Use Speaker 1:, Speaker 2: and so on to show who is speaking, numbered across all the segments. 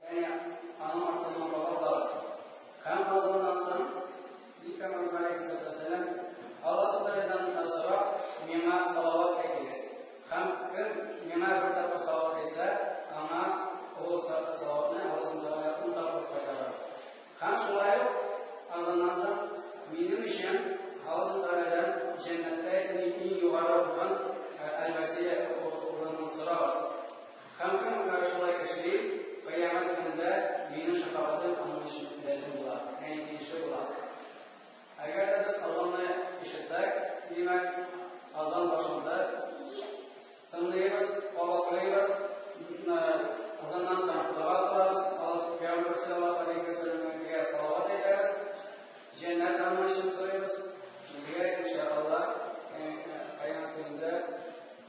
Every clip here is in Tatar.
Speaker 1: Ягъни аның артыннан кабатлагыз. Һәм азаннан соң, ди Пәйгамбәребез галәйһиссалату вәссәлам, Аллаһ Субханаһу сорап, миңа салават әйтегез. Һәм кем миңа бер тапкыр салават әйтсә, аңа ул салаватны Аллаһ Субханаһу ун тапкыр кайтарыр. Һәм шулай ук азаннан соң минем өчен Аллаһ Субханаһу җәннәттә иң югары урын, әл-Вәсилә урынын сорагыз. Һәм кем шулай эшли, Кыямәт көнендә минем шәфәгатем аның өчен лязем була, ягъни тиешле була. Әгәр дә без азанны ишетсәк, димәк, азан башланды. Тыңлыйбыз, кабатлыйбыз, азаннан соң дога кылабыз, Аллаһ Пәйгамбәр саллаллаһу алейһи ва сәлләмгә салават әйтәбез, җәннәт аның өчен сорыйбыз. Безгә, иншаллаһ, Кыямәт көнендә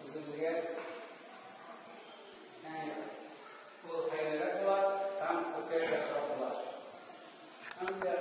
Speaker 1: үзебезгә Ул хәерлерәк була һәм күпкә яхшырак була. Һәм дә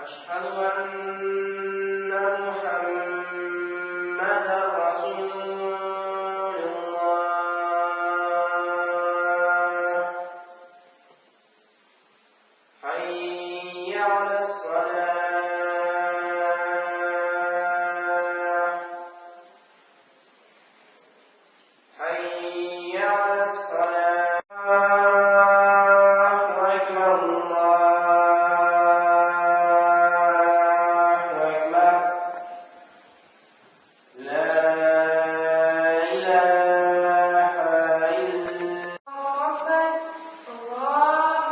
Speaker 2: أشهد أن محمدا رسول على الصلاة. حي على الصلاة. الله أكبر الله أكبر. لا إله إلا
Speaker 3: أكبر الله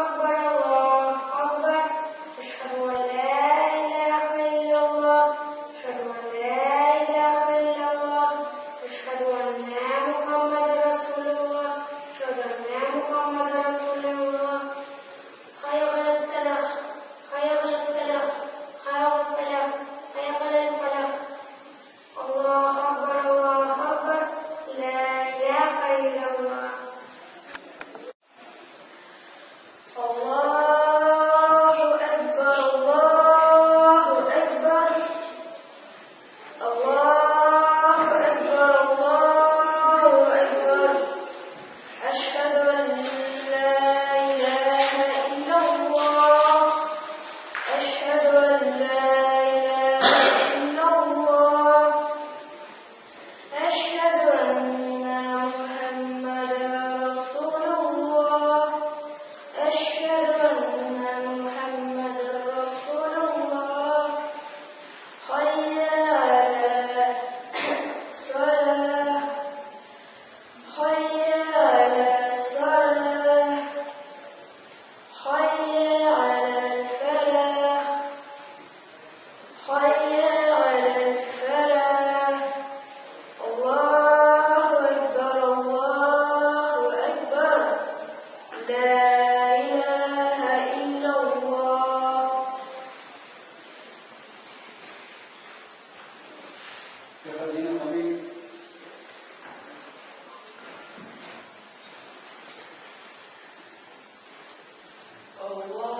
Speaker 3: أكبر الله أكبر. أشهد أن لا إله إلا الله. أشهد أن لا إله إلا الله. أشهد أن محمدا رسول الله. أشهد أن محمدا رسول الله. خير على الصلاة، خير على الصلاة، خير على الفلاح، خير على الفلاح. الله أكبر الله أكبر. لا إله إلا الله. الله أكبر الله أكبر. الله أكبر الله أكبر. أشهد أن لا إله إلا الله. أشهد أن لا إله إلا الله. أشهد أن محمدا رسول الله. أشهد أن محمدا رسول الله. حي على الصلاة، حي على الصلاة، حي على الفلاح، حي على الفلاح. الله أكبر الله أكبر. لا إله إلا الله.
Speaker 1: خلينا قليل.
Speaker 2: الله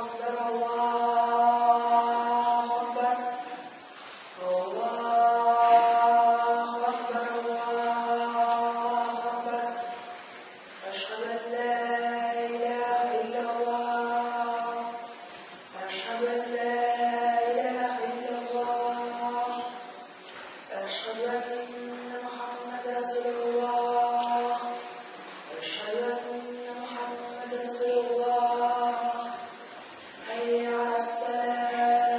Speaker 2: أكبر الله أكبر. الله أكبر الله أكبر. أشهد أن لا إله إلا الله. أشهد أن لا إله إلا الله. أشهد أن محمدا رسول الله. أشهد أن محمدا رسول الله. حي على الصلاة،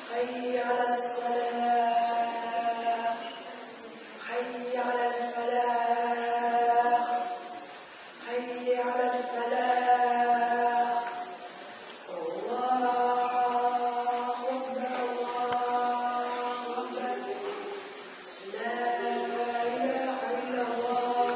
Speaker 2: حي على الصلاة، حي على الفلاح، حي على الفلاح. الله أكبر الله أكبر. لا إله إلا الله.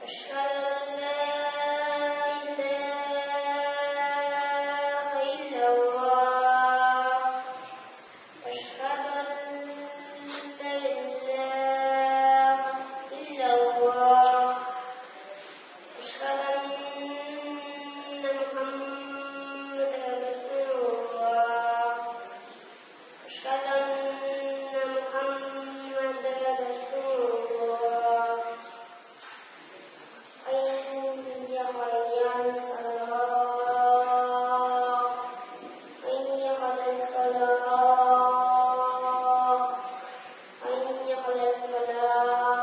Speaker 3: أشهد أن لا إله إلا الله. أشهد أن لا إله إلا الله. أشهد أن محمدا رسول الله. أشهد أن محمدا رسول الله. حي على الصلاة، حي على الصلاة، حي على الفلاح،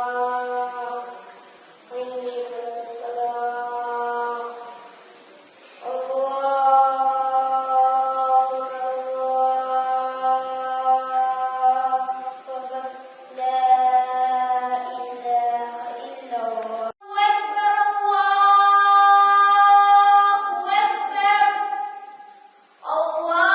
Speaker 3: حي على الفلاح. الله أكبر. لا إله إلا الله.
Speaker 4: أكبر الله أكبر. الله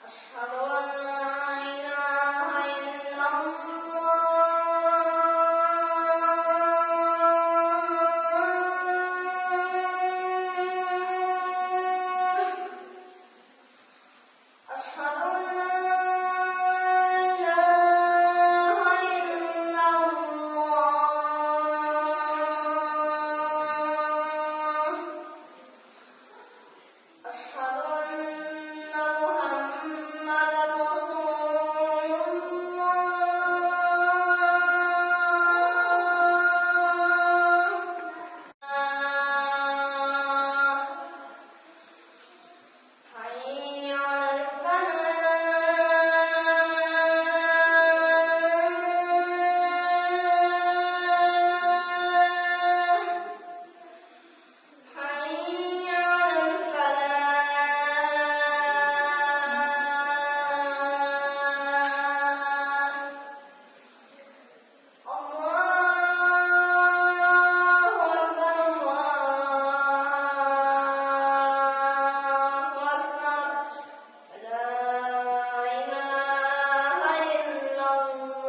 Speaker 3: أشهد أن لا إله إلا الله. أشهد أن لا إله إلا الله. أشهد أن محمدا رسول الله. حي على الفلاح. حي على الفلاح. الله أكبر الله أكبر. لا إله إلا الله.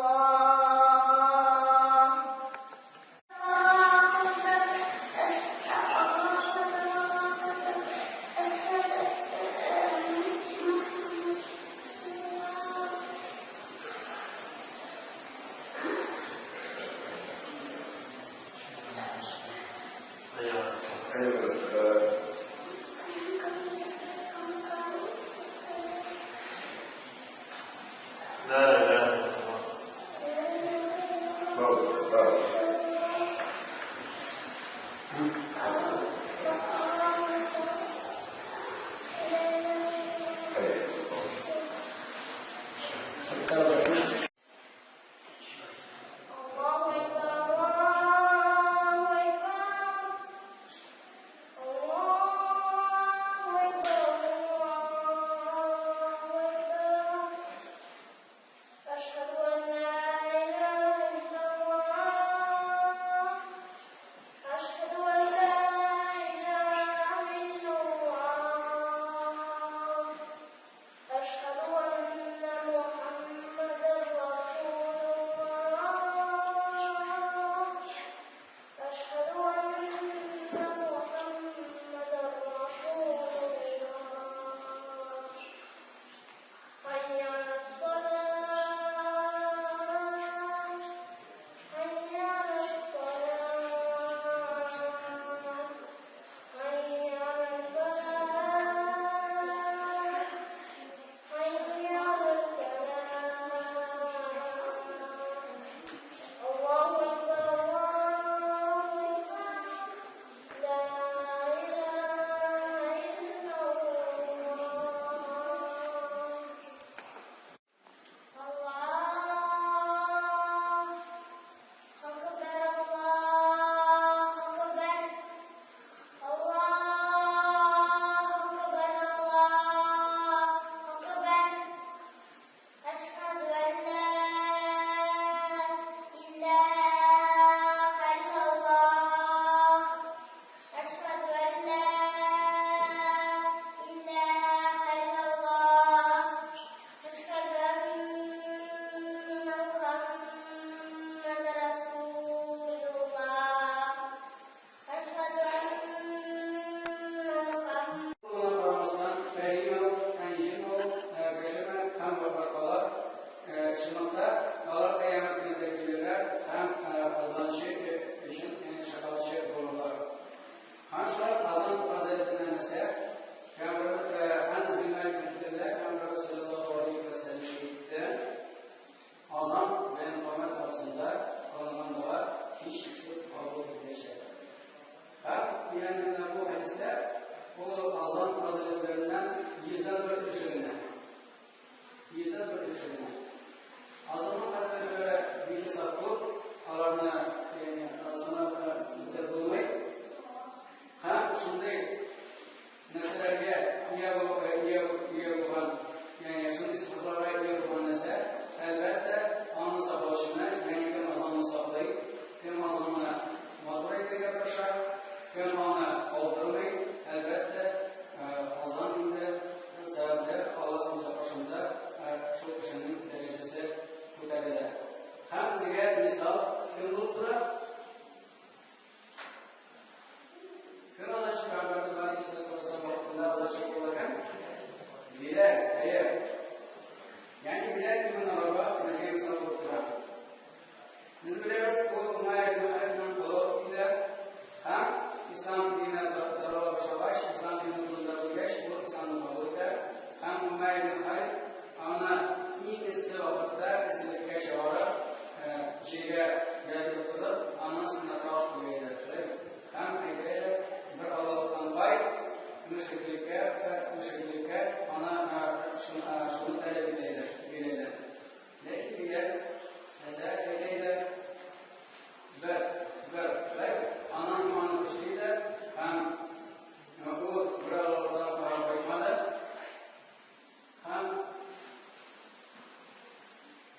Speaker 4: أيوة الصلاة.
Speaker 5: لا إله إلا الله.
Speaker 4: بابا بابا. أيوة.
Speaker 3: الله أكبر الله أكبر. الله أكبر الله أكبر. أشهد أن لا إله إلا الله.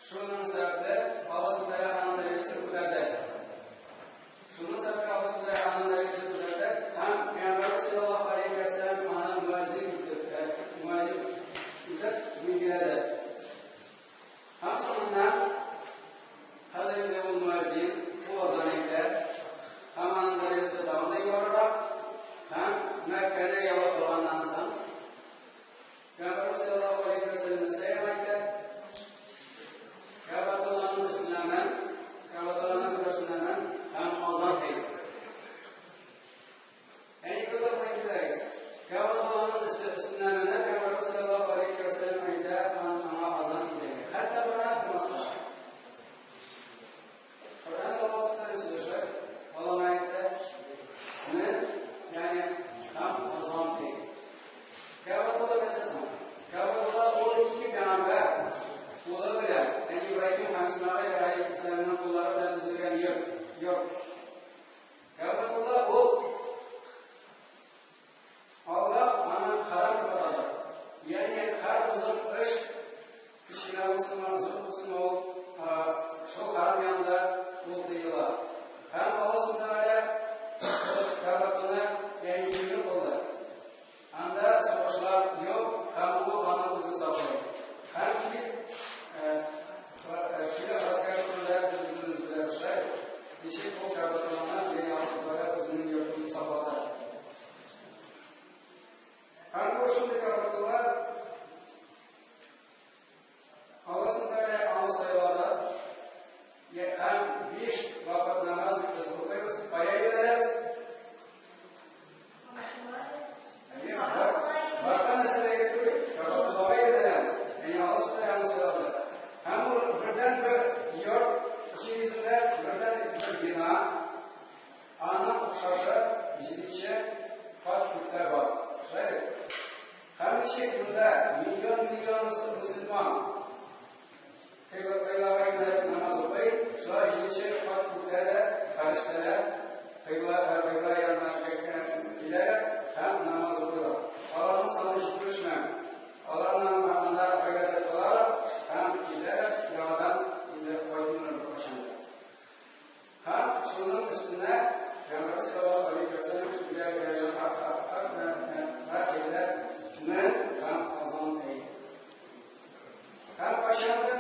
Speaker 1: Шуның сәбәпле Аллаһ Субханаһу аның дәрәҗәсен күтәрде. Шуның сәбәпле Аллаһ Субханаһу аның дәрәҗәсен күтәрде һәм Пәйгамбәрбез саллаллаһу алейһи вә сәлләм аны муәззин итеп, муәззин итеп билгеләде. Һәм соңыннан хәзер инде ул муәззин, ул азан әйтә, һәм аның дәрәҗәсе тагын да югарырак, һәм Мәккәне яулап алганнан соң Пәйгамбәрбез саллаллаһу алейһи вә сәлләм нәрсә әйтә? Кәгъбәтулланың өстенә мен, Кәгъбәтулланың түбәсенә мен һәм азан әйт. Ягъни күз алдына китерегез. Кәгъбәтулланың өстенә менеп, Пәйгамбәрбез саллаллаһу алейһи вә сәлләм әйтә, аңа азан итәргә. Хәтта Коръән укымаска. Коръән Аллаһ белән сөйләшә, Аллаһ әйтә, мен, ягъни һәм азан әйт. Кәгъбәтулла нәрсә соң? Кәгъбәтулла ул ике пәйгамбәр кулы белән, ягъни Ибраһим һәм Исмәгыйль алейһиссәламның куллары белән төзелгән йорт. Кәгъбәтулла ул Аллаһ аны харам дип атады. Ягъни һәр бозык эш, кечкенә булсынмы, зур булсынмы, ул шул харам янында ул тыела. Һәм Аллаһ Субханаһу ва Кәгъбәтулланы, ягъни имин кылды. Анда сугышлар юк, һәм ул аны үзе саклый. Һәм фил гаскәр турында без бөтенебез беләбез шулай. Ничек ул Кәгъбәтулланы, ягъни Аллаһ Субханаһу үзенең йортын саклады. Һәм бу шундый Кәгъбәтулла Аллаһ Субханаһу аны сайлады. Һәм 5 вакыт намаз без укыйбыз. Кая юнәләбез? Башка нәрсәләргә түгел, Кәгъбәтуллага юнәләбез. Ягъни Аллаһ Субханаһу аны сайлады. Һәм ул бердән-бер йорт, җир йөзендә бердән-бер бина, аның охшашы 7нче кат күктә бар. Шулай бит? Һәм ничек монда миллион-миллион мөселман кыйблага юнәлеп намаз укый, шулай 7нче кат күктә дә фәрештәләр кыйбла янына киләләр һәм намаз укыйлар. Аларның саны 70 мең. Аларның анда гыйбадәт кылалар һәм киләләр, яңадан инде кайтмыйлар беркайчан да. Һәм шуның өстенә Пәйгамбәрбез саллаллаһу алейһи вә сәлләм әйтә, мен һәм азан әйт. Һәм кайчандыр